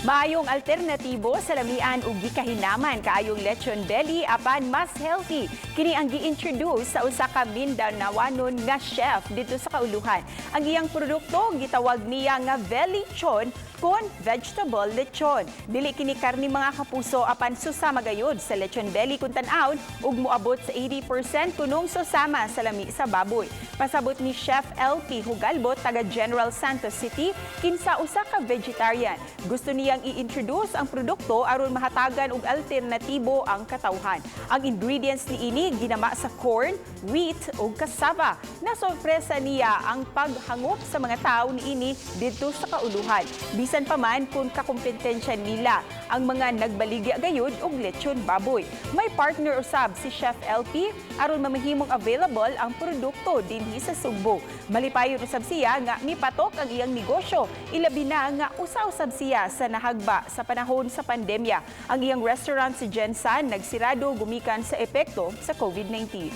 Maayong alternatibo sa lamian ug gikahinaman kaayong lechon belly apan mas healthy. Kini ang gi-introduce sa usa ka Mindanaoanon nga chef didto sa kauluhan. Ang iyang produkto gitawag niya nga Vellichon kon vegetable lechon. Dili kini karni, mga kapuso, apan susama gayud sa lechon belly kung tan-awon ug moabot sa 80% kunong susama sa lami sa baboy. Pasabot ni Chef LP Hugalbot, taga General Santos City, kinsa usa ka vegetarian. Gusto niyang i-introduce ang produkto aron mahatagan og alternatibo ang katawhan. Ang ingredients niini ginama sa corn, wheat ug cassava. Nasorpresa niya ang paghangop sa mga tao niini didto sa kauluhan. Bisan pa man kung kakompetensya nila ang mga nagbaligya gayud og lechon baboy. May partner usab si Chef LP aron mamahimong available ang produkto dinhi sa Sugbo. Malipayon usab siya nga mipatok ang iyang negosyo. Ilabi na nga usa-usab siya sa nahagba sa panahon sa pandemya. Ang iyang restaurant si Gensan nagsirado gumikan sa epekto sa COVID-19.